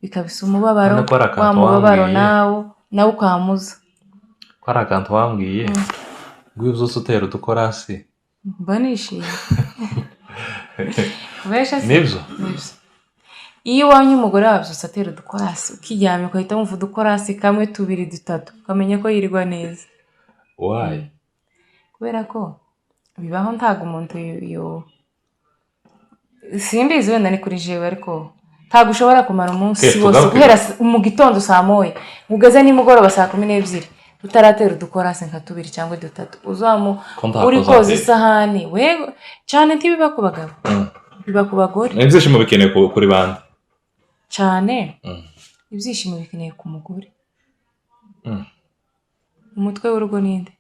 Bikabisa umubabaro. Urabona ko hari akantu Wa mubabaro wambwiye. Nawe ukamuza. Ko hari akantu wambwiye ngo iyo ubyutse utera udukorasi. Mba nishimye. Kubesha se? Nibyo? Nibyo. Iyo iwanyu umugore wabyutse atera udukorasi, ukiryamye ugahita wumva udukorasi kamwe, tubiri, dutatu, ukamenya ko yirirwa neza. Why? Kubera ko bibaho, ntabwo umuntu yo, simbizi, wenda ni kuri jewe, ariko ntabwo ushobora kumara umunsi Okay, wose tugaruke. guhera mu gitondo saa 1 ngo ugeze nimugoroba saa 12 utaratera udukorasi nka tubiri cyangwa dutatu uzamu Ko ntako uri koza uzatera. isahani we cyane. Ntibiba ku bagabo, biba ku bagore. Ibyishimo bikeneye kuri bande? Cyane. Ibyishimo bikeneye ku mugore. Umutwe w'urugo ninde?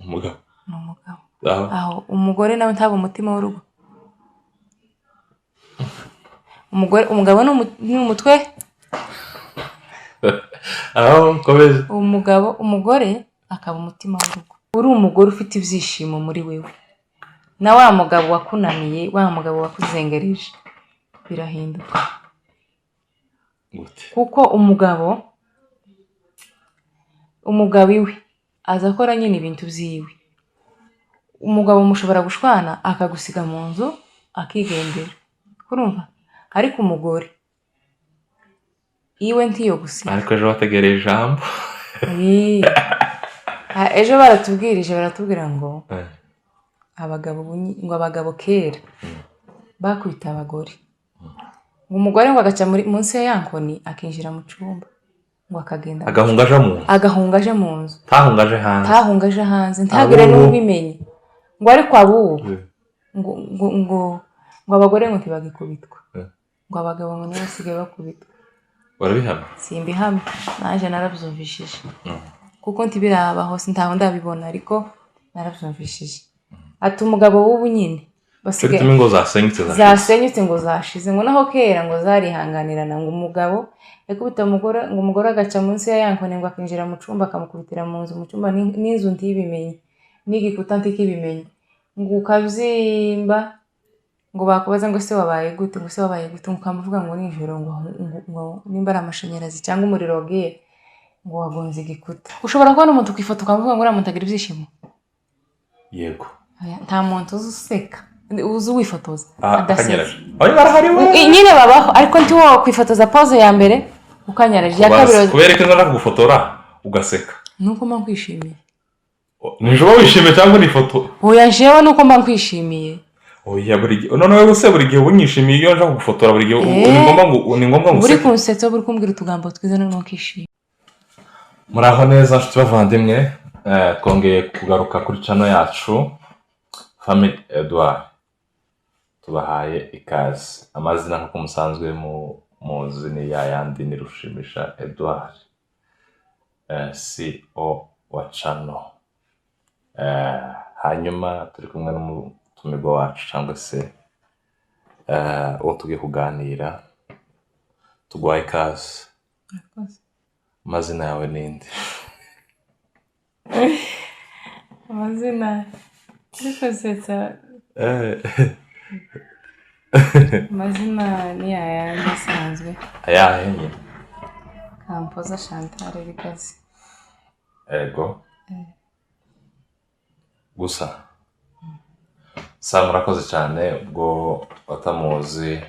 Umugabo. Ni umugabo. Aho. Aho umugore nawe ntaba umutima w'urugo? Umugore, umugabo ni umutwe. Aho komeza. Umugabo, umugore akaba umutima w'urugo. Uri umugore ufite ibyishimo muri wewe, na wa mugabo wakunaniye, wa mugabo wakuzengereje, birahinduka. Gute? Kuko umugabo iwe aza akora nyine ibintu byiwe. Umugabo mushobora gushwana akagusiga mu nzu akigendera, urumva? Ariko umugore iwe ntiyo gusiga. Ariko ejo wategereye ijambo. Yee. Ah, ejo baratubwirije, baratubwira ngo abagabo ngo abagabo kera bakubita abagore, ngo umugore ngo agaca muri munsi ya ya nkoni akinjira mu cyumba, ngo akagenda Agahunga aja mu nzu. Agahunga aje mu nzu. Ntahunga aje hanze. Ntahunga aje hanze, ntagire Abubu. n'ubimenye. Ngo ariko abubu ngo abagore ngo ntibagikubitwa. Ngo abagabo ngo nibo basigaye bakubitwa. Barabihamya? Simbihamya, nanjye narabyumvishije, kuko ntibirabaho, sintaho ndabibona, ariko narabyumvishije. Ati umugabo w'ubu nyine Cyo basigaye gituma ingo zasenyutse zashize. Zasenyutse ngo zashize, ngo naho kera ngo zarihanganirana, ngo umugabo yakubita umugore, ngo umugore agaca munsi ya ya nkoni, ngo akinjira mu cyumba akamukubitira mu nzu, mu cyumba, n'inzu ntibimenye, n'igikuta ntikibimenye, ngo ukabyimba, ngo bakubaza ngo se wabaye gute, ngo se wabaye gute, ngo ukamuvuga ngo nijoro ngo nimba ari amashanyarazi cyangwa umuriro wagiye, ngo wagonze igikuta. Ushobora kubona umuntu ku ifoto ukamuvuga ngo uriya muntu agira ibyishimo? Yego. Oya, nta muntu uzi useka, uzi wifotoza Ah, adaseka. Akanyaraje, oya, barahari we. Nyine babaho, ariko ntiwo kwifotoza pose ya mbere ukanyaraje, iya kabiri. Kubera ko nza kugufotora ugaseka. Nuko mba nkwishimiye. Nijoro wishimye cyangwa ni ifoto? Oya, jewe nuko mba nkwishimiye. Oya, buri gihe noneho se, buri gihe uba unyishimiye? Iyo nje kugufotora buri gihe ni ngombwa ngo Buri useke? Kunsetsa, buri kumbwira utugambo twiza, noneho ukishima. Muraho neza nshuti bavandimwe. Twongeye kugaruka kuri channel yacu Family Edouard, tubahaye ikaze. Amazina nk'uko musanzwe muzi ni ya yandi, ni Rushimisha Edouard, CEO wa channel. Hanyuma turi kumwe n'umutumirwa wacu cyangwa se uwo tugiye kuganira. Tuguhaye ikaze. Amazina yawe ninde? Amazina, ariko setsa. Amazina ni yayandi asanzwe. Ayahe nyine? Kampoza Chantal Bigazi. Ego gusa sa, murakoze cyane. Ubwo batamuzi,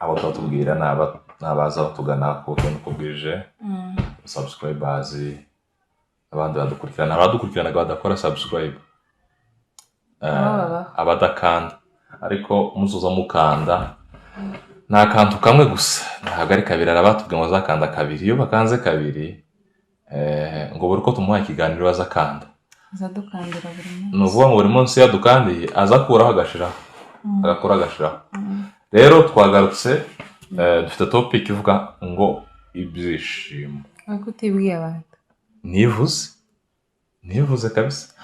abo tuba tubwira ni abaza batugana ku tuntu uko bwije, subscribers, abandi badukurikirana, abadukurikiranaga badakora subscribe. Nabo babaho. Abadakanda, ariko muzoza mukanda. Ni akantu kamwe gusa, ntabwo ari kabiri. Hari abatubwiye ngo bazakanda kabiri. Iyo bakanze kabiri, ngo buri uko tumuhaye ikiganiro bazakanda. Azadukandira buri munsi. Ni ukuvuga ngo buri munsi iyo adukandiye aza akuraho agashiraho, agakora agashiraho. Rero twagarutse, dufite topic ivuga ngo ibyishimo. Ariko utibwiye abantu. Nivuze, nivuze kabisa.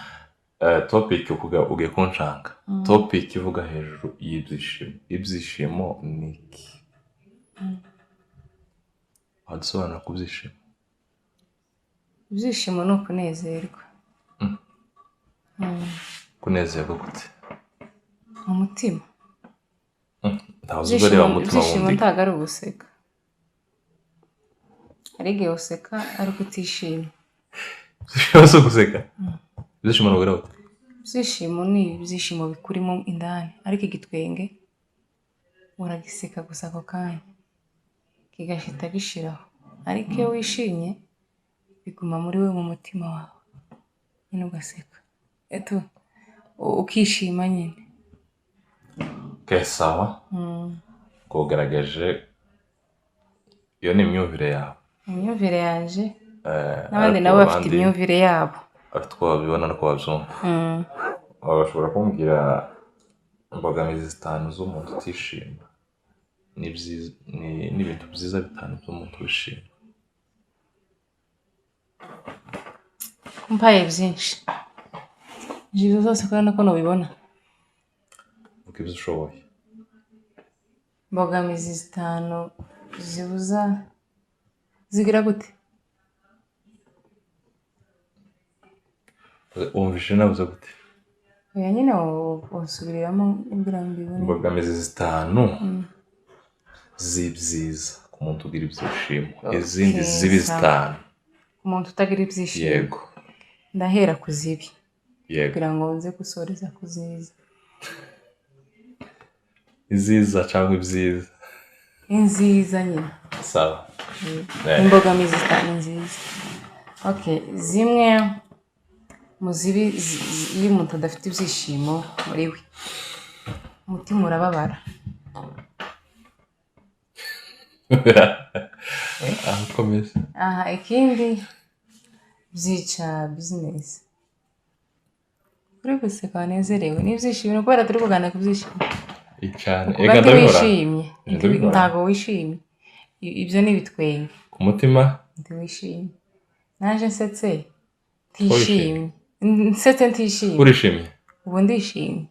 Topic ugiye kunshanga. Topic ivuga hejuru y'ibyishimo. Ibyishimo ni iki? Wadusobanura ku byishimo? Ibyishimo ni ukunezerwa. Kunezerwa gute? Mu mutima. Ntawe uzi ureba mu mutima Ibyishimo wundi. ntabwo ari uguseka. Hari igihe useka ariko utishimye. Ibyishimo si uguseka. Ibyishimo ni ugira gute? Ibyishimo ni ibyishimo bikurimo indani, ariko igitwenge uragiseka gusa ako kanya kigahita gishiraho. Ariko iyo wishimye biguma muri we, mu mutima wawe nyine, ugaseka eto ukishima nyine. Okay, sawa. Kugaragaje iyo ni imyumvire yawe. Imyumvire yanje. N'abandi Ariko nabo bafite abandi imyumvire yabo. Bafite uko babibona n'uko babyumva. Bashobora kumbwira imbogamizi zitanu z'umuntu utishima n'ibintu byiza bitanu by'umuntu wishima. Kumpaye byinshi, ibyo zose kubera nuko nubibona. Vuga ibyo ushoboye. Imbogamizi zitanu zibuza zigira gute? Wumvise nabuze gute? Oya nyine, wasubiriramo kugira ngo mbibone. Imbogamizi zitanu z'ibyiza ku muntu ugira ibyishimo, izindi zibi Sawa. zitanu. Umuntu utagira ibyishimo. Yego. Ndahera ku zibi Yego. kugira ngo nze gusoreza ku ziza. Iziza cyangwa ibyiza? Inziza nyine. Sawa. Imbogamizi zitanu nziza, okay, zimwe mu zibi iyo umuntu adafite ibyishimo muri we, umutima urababara. Aho ukomeza. Aha, ikindi byica bizinesi. Uri guseka wanezerewe n'ibyishimo kubera turi kuganira ku byishimo. Cyane. Kuba Ega ndabihora. ntiwishimye. Ndabihora. Ntabwo wishimye. Ibyo ni ibitwenge. Ku mutima. Ntiwishimye. Naje nsetse ntishimye, nsetse ntishimye. Urishimye. Ubu ndishimye.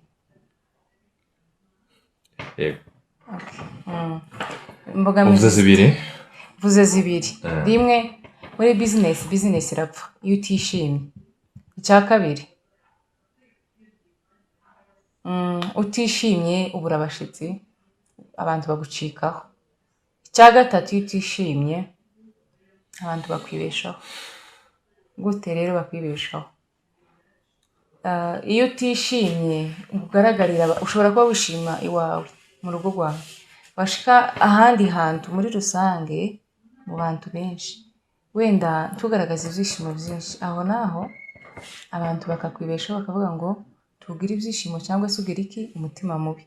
Yego. Okay. Imbogamizi. Uvuze zibiri. Mvuze zibiri. Rimwe, muri bizinesi, bizinesi irapfa iyo utishimye. Icya kabiri, utishimye ubura abashyitsi, abantu bagucikaho. Icya gatatu, iyo utishimye abantu bakwibeshaho. Gute rero bakwibeshaho? Iyo utishimye ugaragarira ushobora kuba wishima iwawe mu rugo rwawe, washika ahandi hantu muri rusange mu bantu benshi, wenda ntugaragaze ibyishimo byinshi, aho naho abantu bakakwibeshaho, bakavuga ngo tugire ibyishimo cyangwa se ugira iki, umutima mubi.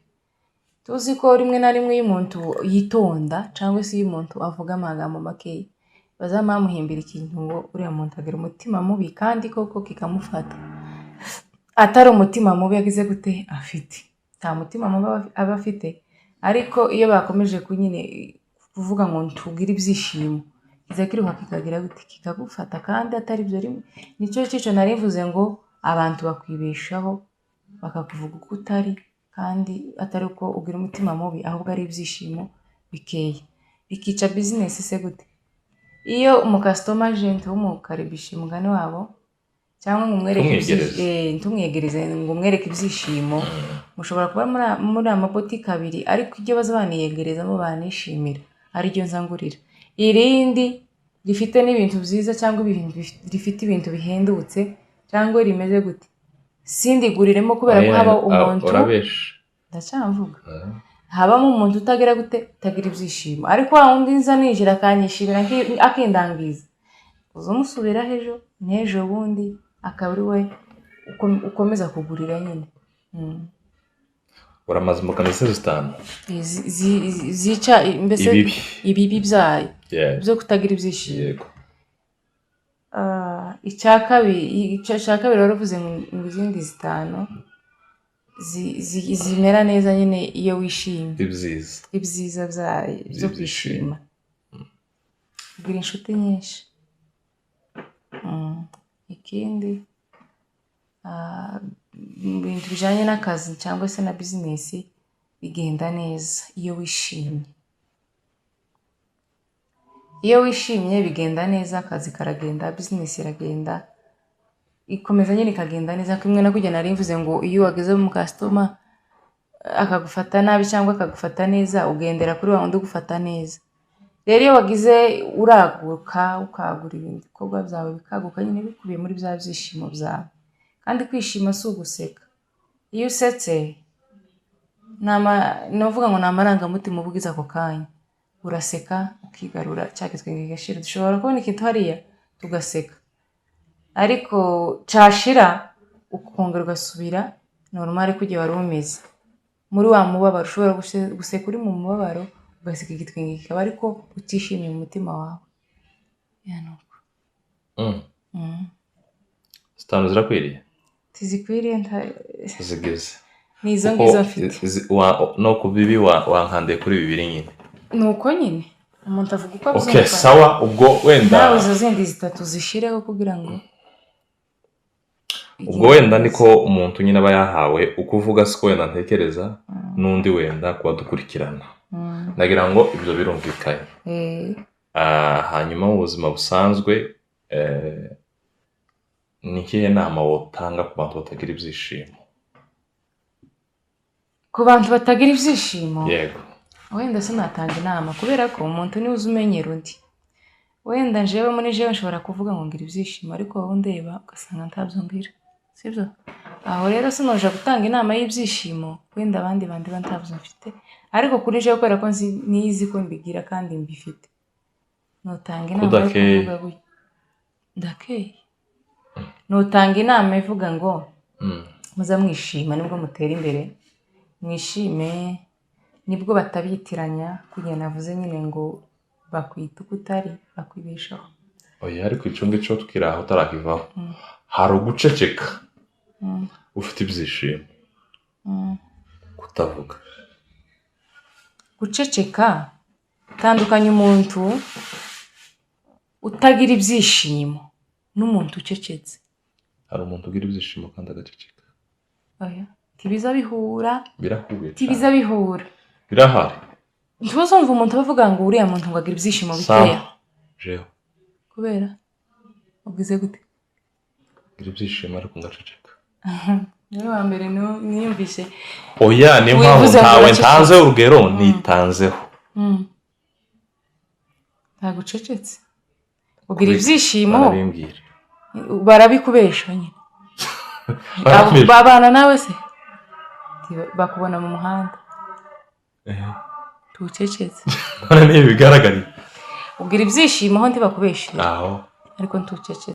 Tuzi ko rimwe na rimwe iyo umuntu yitonda cyangwa se iyo umuntu avuga amagambo makeya, bazaba bamuhimbira ikintu ngo uriya muntu agira umutima mubi, kandi koko kikamufata atari umutima mubi yagize gute afite. Nta mutima mubi aba afite, ariko iyo bakomeje nyine kuvuga ngo ntugire ibyishimo, kiza kiruha kikagira gute, kikagufata kandi atari byo. Rimwe nicyo cyico nari mvuze ngo abantu bakwibeshaho, bakakuvuga uko utari, kandi atari uko ugira umutima mubi, ahubwo ari ibyishimo bikeya. Bikica bizinesi se gute? Iyo umukasitoma aje ntumukaribishi mugani wabo cyangwa ngo umwereke Ntumwegereze. Ntumwegereze ngo umwereke ibyishimo. Mushobora kuba muri amabotike abiri, ariko ibyo baza baniyegerezamo banishimira ariryo nza ngurira irindi rifite n'ibintu byiza cyangwa ibintu rifite ibintu bihendutse cyangwa rimeze gute, sindiguriremo kubera ko haba umuntu. Urabesha. Ndacyamvuga. Habamo umuntu utagira gute, utagira ibyishimo, ariko wa wundi nza ninjira akanyishimira, akindangiza, uza umusubiraho ejo n'ejo bundi, akaba ari we ukomeza kugurira nyine. Uramaze imbogamizi zitanu. Zica mbese Ibibi. Ibibi byayo byo kutagira ibyishimo. Yego. Icya kabiri, icya kabiri waravuze ngo izindi zitanu zimera neza nyine iyo wishimye. Ibyiza. Ibyiza byayo byo By'ibyishimo. kwishima, kugira inshuti nyinshi. Ikindi, mu bintu bijyanye n'akazi cyangwa se na bizinesi bigenda neza iyo wishimye. Iyo wishimye bigenda neza, akazi karagenda, bizinesi iragenda, ikomeza nyine ikagenda neza. Kimwe na kujya nari mvuze ngo iyo wageze mu kasitoma akagufata nabi cyangwa akagufata neza, ugendera kuri wa wundi ugufata neza. Rero iyo wagize uraguka, ukagura ibintu, ibikorwa byawe bikaguka nyine, bikubiye muri bya byishimo byawe. Kandi kwishima si uguseka. Iyo usetse ni ukuvuga ngo ni amarangamutima uba ugize ako kanya, uraseka ukigarura, cya gitwenge kigashira. Dushobora kubona ikintu hariya tugaseka, ariko cashira ukongera ugasubira normal kugira wari umeze muri wa mubabaro. Ushobora guseka uri mu mubabaro, ugaseka igitwenge kikaba, ariko utishimiye mu mutima wawe. Ya, nuko. 5 zirakwiriye? Tizikwiriye Zigize ni izo Kuko ngizo mfite. No ku bibi wankandiye kuri bibiri nyine. Ni uko nyine umuntu avuga uko Okay. abyumva. Sawa, ubwo wenda Nawe izo zindi zitatu zishireho kugira ngo Ubwo wenda niko umuntu nyine aba yahawe uko uvuga, siko wenda ntekereza n'undi wenda kuba dukurikirana. Ndagira ngo ibyo birumvikanye. Ah, hanyuma mu buzima busanzwe, ni ikihe nama wotanga ku bantu batagira ibyishimo? Ku bantu batagira ibyishimo? Yego. Wenda sinatanga inama, kubera ko umuntu niwe uzi umenyera undi. Wenda njyewe muri jewe nshobora kuvuga ngo ngira ibyishimo, ariko wowe undeba ugasanga ntabyo ngira, sibyo? Aho rero sinoja gutanga inama y'ibyishimo, wenda abandi bandi ntabyo mfite, ariko kuri jewe, kubera ko nzi nizi ko mbigira kandi mbifite, nutanga inama yo Kudakeye. kuvuga gutya ndakeye, nutanga inama ivuga ngo muza mwishima nibwo mutera imbere, mwishime nibwo batabitiranya. Kugira navuze nyine ngo bakwita uko utari, bakwibeshaho. Oya, ariko icyo ngicyo tukiri aho utarakivaho, hari uguceceka ufite ibyishimo, kutavuga. Guceceka, tandukanya umuntu utagira ibyishimo n'umuntu ucecetse. Hari umuntu ugira ibyishimo kandi agaceceka. Oya, ntibiza bihura. Birahuye Ntibiza cyane. bihura. Birahari. Ntuzumva umuntu abavuga ngo uriya muntu ngo agira ibyishimo Sam bikeya. Jewe Kubera ubwize gute? Ngira ibyishimo ariko ngaceceka. Niwe wa mbere niyumvise. Oya, niyo mpamvu Wivuze ngo ntawe uracecetse. ntanze urugero, nitanzeho. Ntabwo ucecetse, ugira ibyishimo. Barabimbwira. Barabikubesha nyine. Barambwira. Babana nawe se bakubona mu muhanda tuwucecetse. None niba bigaragariye Ugira ibyishimo aho ntibakubeshere, aho. ariko ntucecetse.